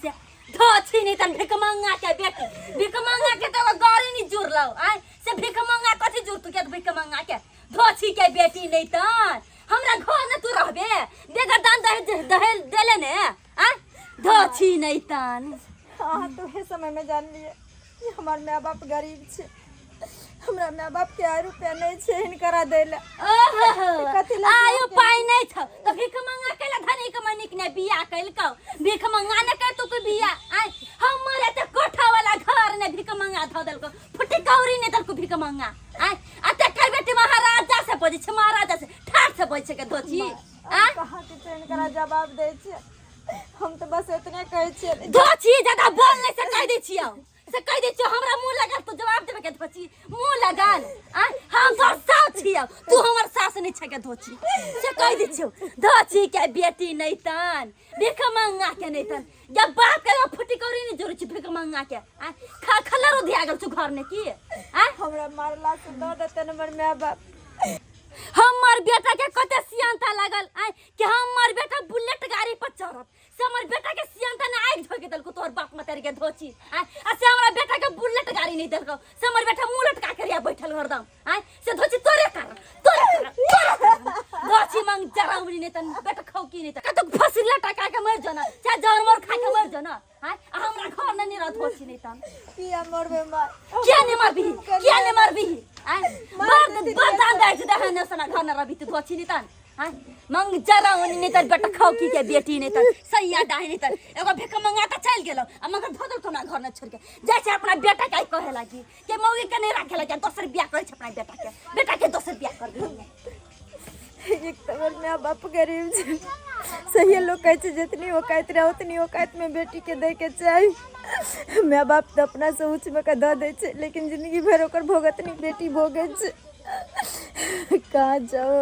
से धोछी नहीं तन भिखमंगा के बेटी भिखमंगा के तो एगो गाड़ी नहीं जुड़लो आय से भिखमंगा कथी जुड़तू के भिखमंगा के धोछी के बेटी नहीं तन हमरा घर में तू रहबे बेगर दान दहेज दहेज देले ने आय धोछी नहीं तन अहाँ तऽ उहे समयमे जानलियै कि हमर माय बाप गरीब छै हमरा माय बाप के आय रुपया नहि छै हिनकरा दै लए ओहो कथी लए आयो बियाह पाइ नहि छौ तऽ भीख मंगा कैला धनी के मनिक ने बियाह कैलकौ भीख मंगा ने कर तू के बियाह आय हमर एते कोठा वाला घर ने भीख मंगा धऽ देलकौ फुटी कौड़ी ने देलकौ भीख मंगा आय आ तकर बेटी महाराजा से बजै छै महाराजा से ठाठ से बजै छै के धोची आय कहाँ के छै हिनकरा जवाब दै छियै हम तऽ बस एतने कहै छियै धोची ज्यादा बोल नहि से कहि दै छियौ से कहि दै छियौ हमरा मुँह लगल तू जवाब देबे के धोची मुँह लगल आय हम तोहर सास छियौ तू हमर सास नहि छै के धोची से कहि दै छियौ धोची के बेटी नहि तन भीख मंगा के नहि तन जब बाप के फुटी कौड़ी नहि जोड़ै छी भीख मंगा के आय खा खलरो धिया गेल छौ घर ने की आय हमरा मारला से दऽ देतै हमर माय बाप हमर बेटा के कते सियानता लागल आय कि हमर बेटा बुलेट गाड़ी पर चढ़त से हमर बेटा के सियानता ने आगि झोंकि देलको तोहर बाप मतारी के धोची आय आ से हमरा बेटा के बुलेट गाड़ी नहीं देलको से हमर बेटा मुंह लटका के रिया बैठल हरदम आय से धोची तोरे कारण तोरे कारण तोरे कारण धोची मांग जराउनी नहीं तन बेटा खौकी नहीं तन कतौ फसिल लटका के मर जो ना चाहे जहर खा के मर जो ना आय आ हमरा घर में नहीं रह धोची नहीं तन किया मरबै माय किया नहीं मरबी किया नहीं मरबी आय बड़ बड़ दान दै छै देह ने सना घर न रबी तू धोची नहीं तन आय मंग जरा ओनी नहीं तन बेटा खाओ की के बेटी नहीं तन सैया डाही नहीं तन एगो भिख मंगा त चल गेलो आ मगर धोदल तो हमरा घर न छोड़ के जाइ छै अपना बेटा के कहे लागी के मौगी के नहीं राखे लागी दोसर बियाह करे छै अपना बेटा के बेटा के दोसर बियाह कर दी एक तऽ हमर माय बाप गरीब छै सहिए लोक कहै छै जितनी औकात रहै उतनी औकातमे बेटीके दैके चाही माय बाप तऽ अपनासँ ऊँचमे कऽ दऽ दै छै लेकिन जिन्दगी भरि ओकर भोगतनी बेटी भोगै छै कहाँ जाउ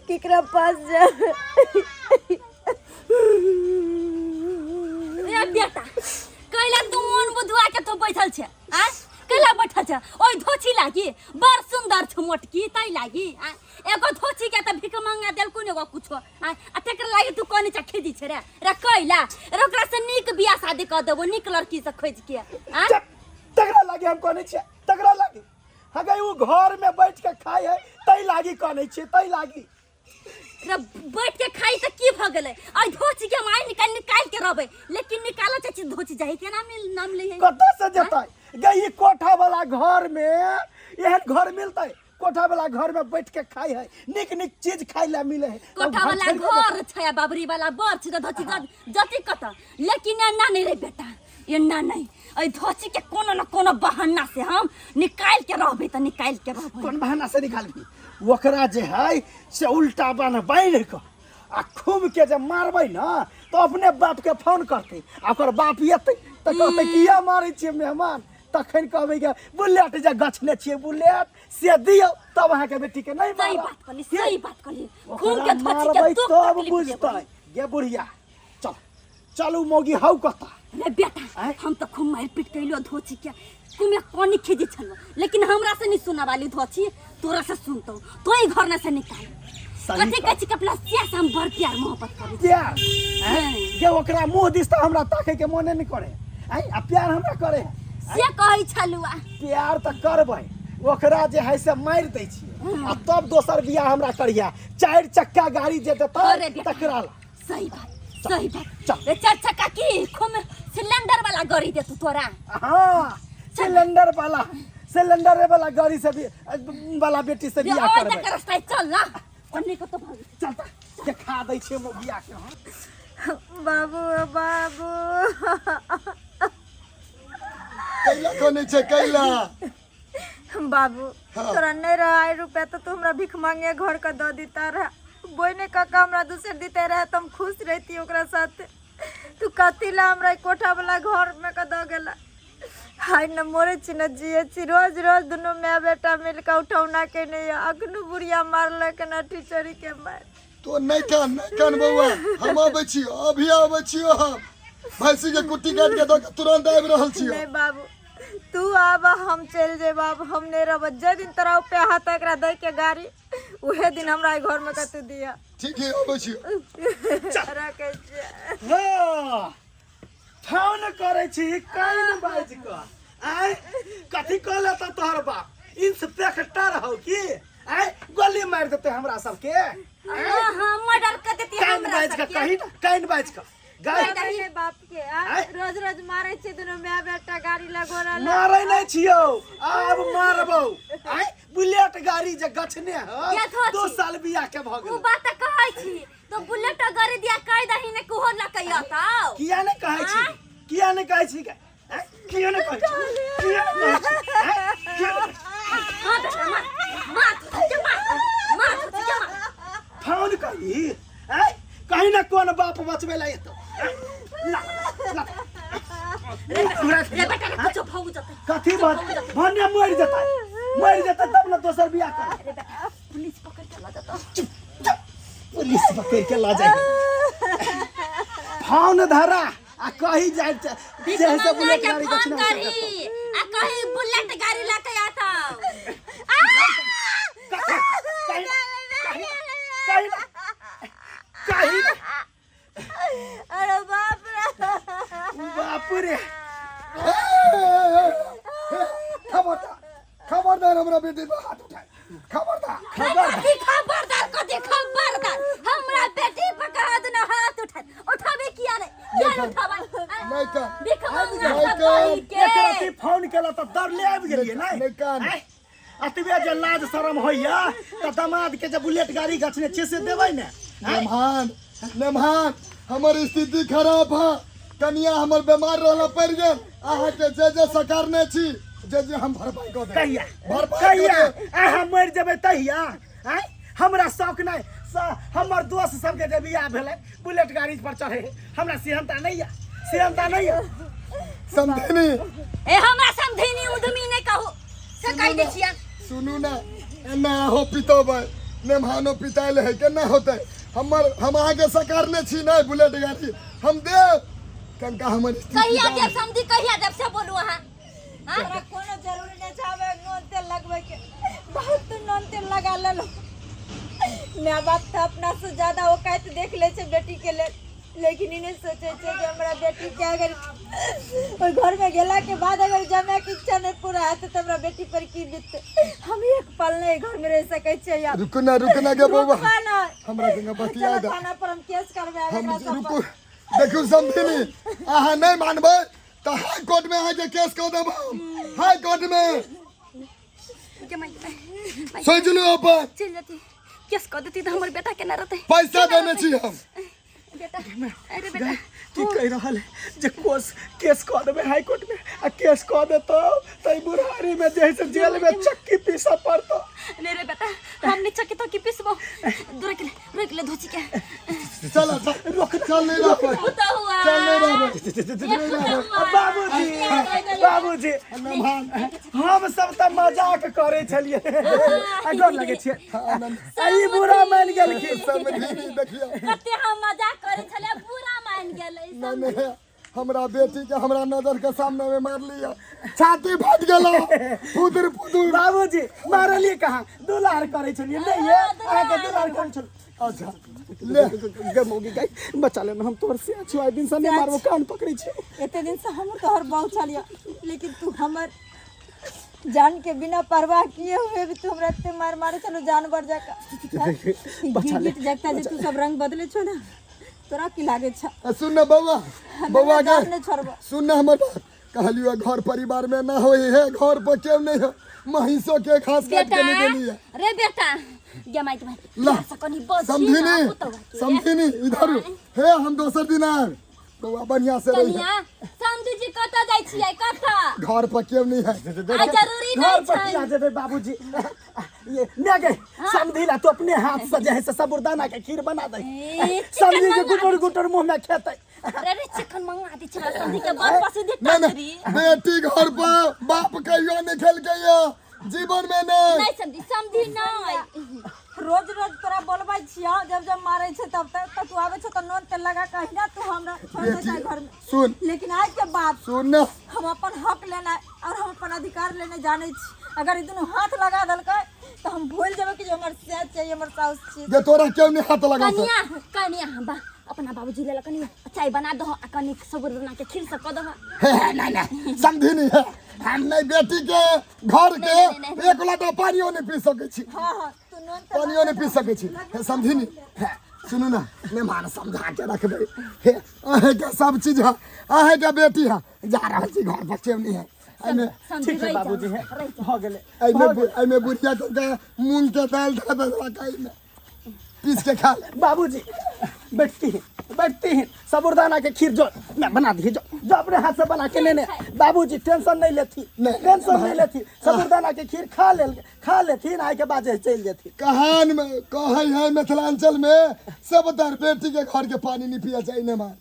केकरा पास जाउ रे बेटा कैला तू मोन बुधवा के तू बैठल छे आ कैला बैठल छे ओइ धोछी लागी बड़ सुंदर छौ मोटकी तै लागी आ एगो धोछी के त भीख मंगा देलकू ने एगो कुछो आ आ तेकर लागी तू कोनी चा खीजी छे रे रे कैला रे ओकरा से नीक बियाह शादी कर देबो नीक लड़की से खोज के आ चुप तकरा लागी हम कहने छियै तकरा लागी हगे उ घर में बैठ के खाय है तै लागी कहने छियै तै लागी रे बैठ के खाई त की भ गेलै आ धोची के माय निकाल निकाल के रहबै लेकिन निकाल चाची धोची जाहि के नाम नाम ले कतऽ से जेतै गे ई कोठा वाला घर में एहन घर मिलतै कोठा वाला घर में बैठ के खाय है नीक नीक चीज खाय ला मिले है तब कोठा घर वाला छोड़ि के घर छै आ बाबरी वाला बर छै त धोची जति कत लेकिन एना नहीं रे बेटा एना नहीं एहि धोची के कोनो न कोनो बहाना से हम निकाल के रहबै त निकाल के रहबै कोन बहाना से निकालबी ओकरा जे है से उल्टा बान्ह बान्हि कऽ आ खूब के जे मारबै ने तऽ अपने बाप के फोन करतै आ ओकर बाप एतै तऽ कहतै किया मारै छियै मेहमान तखन कहबै के बुलेट जे गछने छियै बुलेट से दियौ तब अहाँके बेटी के नहि सही मारब बात कहली सही बात कहली खून ओकरा के धोची के मारबै दुख तब तकलीफ देबै बुझतै गे बुढ़िया चल चलू मौगी हौ कतऽ रे बेटा आँय? हम तऽ खूब मारि पीट कैलो धोची के कुमे कोनी खीजी छलो लेकिन हमरा से नहीं सुना वाली धोची तोरा से सुनतो तो ही घर न से निकाल सही कथी कहै छी कि अपना सिया से हम बड़ प्यार मोहब्बत करै छी प्यार आँय? गे ओकरा मुँह दिस तऽ हमरा ताकै के मोने नहि करे आँय आ प्यार हमरा करे से कहै छलुआ प्यार तऽ करबै ओकरा जे है से मारि दै छियै आ तब दोसर बियाह हमरा करिया चारि चक्का गाड़ी जे देतै अरे बेटा। तकरा ला सही बात सही बात चल। ए चार चक्का की खूब सिलेंडर वाला गाड़ी दे तू तोरा हाँ सिलेंडर वाला सिलेंडर वाला गाड़ी से भी वाला बेटी से रे बियाह ओइ करबै तक रास्ता चल ना ओन्ने को तो भाग चल त देखा दै छियै मौगिया के हम बाबू बाबू कैला कनै छै कैला बाबू हाँ। तोरा नहीं रहा रुपया तो तू हमरा भीख मांगे घर का दऽ देता रहा बोने काका हमरा दूसर देते रहे तो हम खुश रहती ओकरा साथ तू कथी ला हमरा ई कोठा वाला घर में का दऽ गेला हाय न मरे छी न जिए छी रोज रोज दुनू माय बेटा मिल के उठौना केने यऽ अखनो बुढ़िया मारलक न टीचरी के मार तो नहीं कान नहीं कान बौआ हम आबै छियो अभी आबै छियो हम भैंसी के कुट्टी काटि के दऽ के तुरंत आबि रहल छियो नहीं बाबू तू आब हम चलि जेब आब हम नहीं रहब जे दिन तोरा रुपया हाथ एकरा दै के गाड़ी उहे दिन हमरा ई घर में कतू दिया ठीक है आबै छियो रखै छियै हाँ। फोन करै छी कान बाजि कऽ आँय कथी कहले तऽ तोहर बाप इंस्पेक्टर हौ की आँय गोली मारि देतै हमरा सबके आँय? हाँ हाँ मर्डर कर देती कान हमरा बाजि कऽ सबके। कही ने कान बाजि कऽ गाय दही। के बाप के आ? आँय? रोज रोज मारे छे दुनू माय बेटा गाड़ी लगो रहल मारै नहि छियौ आब मारबौ आँय बुलेट गाड़ी जे गछने हौ क्या थो दो छी? साल बियाह के भऽ उ गेल बात तऽ कहै छी तो बुलेट गाड़ी दिया कह दही ने कुहो लकैया ताव किया नहि कहै छी आँय? किया नहि कहै छी आँय? किया नहि कहै छी किया नहि कहै छी आँय? किया नहि कहै छी? हां बेटा मार मार के मार मार के मार फोन करी आँय? कहीं ना कोन बाप बचबै ला एतौ आँय? ला ला पूरा रे बेटा रे कुछो भौ जतै कथी बात भने मरि जेतै मरि जेतै तब ने दोसर बियाह कर अरे बेटा पुलिस पकड़ के ला जतौ चुप चुप पुलिस पकड़ के ला जाए फोन धरा आ कही जाए जे से बुलेट के गाड़ी फोन दक्षिणा से करी आ कही बुलेट गाड़ी ला के आता कही कही कही अरे बाप रे बाप रे खबरदार खबरदार हमरा बेटी पर हाथ उठाए खबरदार कथी खबरदार कथी खबरदार हमरा बेटी पर कहा दुना हाथ उठा उठाबे किया रे किया रे उठाबे नहीं कर। देख नहीं मंगा कर। सब के एक राति फोन केला तऽ दौड़ले आबि गेलियै नहि नहि कान। आँय? अतबे जे लाज शरम होइया तऽ दमाद के जे बुलेट गाड़ी गछने छियै से देबै ने आँय? मेहमान मेहमान हमर स्थिति खराब है कनिया हमर बीमार रहला पड़ि गेल अहाँके जे जे सकारने छी जे जे हम भरपाई कऽ देब कहिया भरपाई कऽ कहिया देब अहाँ मरि जेबै तहिया आँय हमरा शौक नहि हमर दोस्त सबके जे बियाह भेलै बुलेट गाड़ी पर चढ़े हमरा सेहनता नहि यऽ सेहनता नहि यऽ समधिनी ए हमरा समधिनी उधमी नहि कहू से कहि दै छियै सुनू ने एना हो पितोबै मेहमानो पितायल है केना होतै हमर हम अहाँके सकारने छी नहि बुलेट गाड़ी हम देब कनिका हमर स्थिति कहिया डाउन देब समधी कहिया देब से बोलू अहाँ हाँ? हमरा कोनो जरूरी नहि छै आब नून तेल लगबैके बहुत तू नून तेल लगा लेलो माय बाप तऽ अपना से ज्यादा औकात देख लै छै बेटीके लेल लेकिन ई नहि सोचै छै कि हमरा बेटीके अगर ओहि घरमे गेलाके बाद अगर जमायके इच्छा नहि पूरा हेतै तऽ हमरा बेटी पर की बीततै हम एक पल नहि एहि घरमे रहि सकै छियै आब रुकू ना रुकू ना गे बौआ रुकबा नहि हमरा संगे बतिया चलो दे थाना पर हम केस करबै हम एकरा सब रुकू पर। देखू समधिनी अहाँ नहि मानबै तऽ हाई कोर्ट में अहाँके केस कऽ देब हम हाई कोर्ट में के सोचि लू अपन चलि जती केस कऽ देती तऽ हमर बेटा केना रहतै पैसा देने छी हम बेटा अरे बेटा की कहि रहल है जे कोस केस कऽ देबै हाई कोर्ट में आ केस कऽ देतौ तऽ ई बुढ़ारी में जे है से जेल में चक्की पीसऽ पड़तौ नहीं रे बेटा हम नहीं चक्की तो की पिसबो रोक ले रोक ले धोची के चल चल रोक चल नहीं रहबै पुता हुआ चल नहीं रहबै बाबूजी बाबूजी हम सब तऽ मजाक करै छलियै आ गोर लगै छियै आ ई बुरा मानि गेलखिन समझी देखियौ कते हम मजाक करै छलियै बुरा मानि गेलै नहीं नहीं हमरा बेटी के हमरा नजर के सामने में मार लिया छाती फट गेलो फुदुर फुदुर बाबूजी मारलियै कहाँ दुलार करै छलियै नहि ये अहाँके दुलार करै छलियै अच्छा ले गे मौगी गाय बचा लेना हम तोहर से छुआई दिन से नहीं मारबो कान पकड़ै छियौ एते दिन से हमर तोहर बहु छलियै लेकिन तू हमर जान के बिना परवाह किए हुए भी तू हमरा एते मार मारे छलो जानवर जकाँ बचा ले। गिरगिट जकाँ जे तू सब रंग बदले छो ना तोरा की लागे छ आ सुन ना बौआ बौआ जान गे नहि छोड़बो सुन ना हमर बात कहलियो घर परिवार में ना होई है घर पर क्यों नहीं है महिषो के घास काट बेटा के नहीं देली है रे बेटा गे माइक भाई ला से कनी बची समधिनी समधिनी इधर हे हम दोसर दिन आएब बौआ बढ़िया से रही कनिया समधि जी कतऽ जाइ छियै कतऽ घर पर क्यों नहीं है आ जरूरी घर नहि पर छै किया जेबै बाबूजी ये ने गे समधी ला तू अपने हाथ से जे है से साबुदाना के खीर बना दे ए, समधी चिकन के मंगा गुटर गुटर मुंह में खेतै अरे रे चिकन मंगा दी छै समधी के बड़ पसंद है नहीं टंगरी नहीं बेटी घर पर बाप कहियो नहीं खेल के जीवन में नहीं नहीं समधी समधी नहीं रोज रोज तोरा बोलबै छियौ जब जब मारै छै तब तक तऽ तू आबै छौ तऽ नोन तेल लगा कऽ अहिना तू हमरा छोड़ दै छै घर में सुन लेकिन आज के बाद सुन ना हम अपन हक लेना और हम अपन अधिकार लेने जानै छी अगर ई दुनू हाथ लगा देलकै तऽ हम भूलि जेबै कि जे हमर से चाहिए हमर साउस छी जे तोरा क्यों नहीं हाथ लगा कनिया कनिया बा अपना बाबूजी लेल कनी चाय बना दहो आ कनी साबुदाना के खीर सब कऽ दहो। हे हे नहीं नहीं, समझी नहीं है हम नहीं बेटी के घर के नहीं, नहीं, नहीं। एक लोटा पानियो नहीं पी सकै छी। हाँ हाँ, तू नून तऽ पानियो नहीं पी सकै छी। हे समझी नहीं, हे सुनू ना, मेहमान समझा के रखबै। हे अहें के सब चीज है, अहें के बेटी है, जा रहल छी घर पर चेवनी है एहिमे। समझी ठीक छै रहि बाबूजी, जाउ, हे रहि जाउ। भऽ गेलै। एहिमे एहिमे बुढ़िया के मूंग के दालि धऽ देलक, एहिमे पीस के खा ले। बाबूजी बैठती हैं, बैठती हैं, साबुदाना के खीर जो मैं बना दी, जो जो अपने हाथ से बना के लेने। बाबूजी टेंशन नहीं लेती, नहीं, टेंशन नहीं लेती, साबुदाना के खीर खा ले, खा लेथिन, आइ के बाद चलि जेथिन। कहान में कहै है मिथिलांचल में सब दर बेटी के घर के पानी नहीं पिया चाहिए ने मार।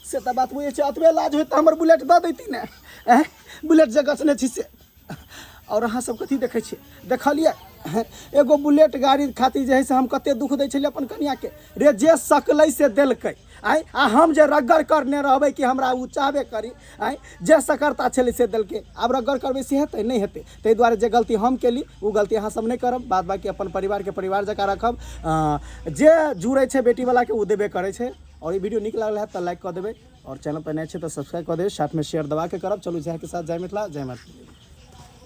से तऽ बात बुझै छै, अतबे लाज होइत तऽ हमर बुलेट दऽ दैती ने। एँ, बुलेट जे गछने छी से। आओर अहाँ सब कथी देखै छियै? देखलियै एगो बुलेट गाड़ी खातिर जे है से हम कते दुख दै छलियै अपन कनियाके रे, जे सकलै से देलकै। आँय, आ हम जे रगड़ करने रहबै कि हमरा ओ चाहबे करी। आँय, जे सकरता छलै से देलकै, आब रगड़ करबै से हेतै? नहि हेतै। ताहि दुआरे जे गलती हम केली ओ गलती अहाँ सब नहि करब। बाद बाँकी अपन परिवारके परिवार जकाँ रखब। जे जुड़ै छै बेटीवलाके ओ देबे करै छै। आओर ई वीडियो नीक लागल हैत तऽ लाइक कऽ देबै, आओर चैनल पर नया छै तऽ सब्सक्राइब कऽ देबै, साथमे शेयर दबाके करब। चलू, जय के साथ, जय मिथिला, जय मैथिली।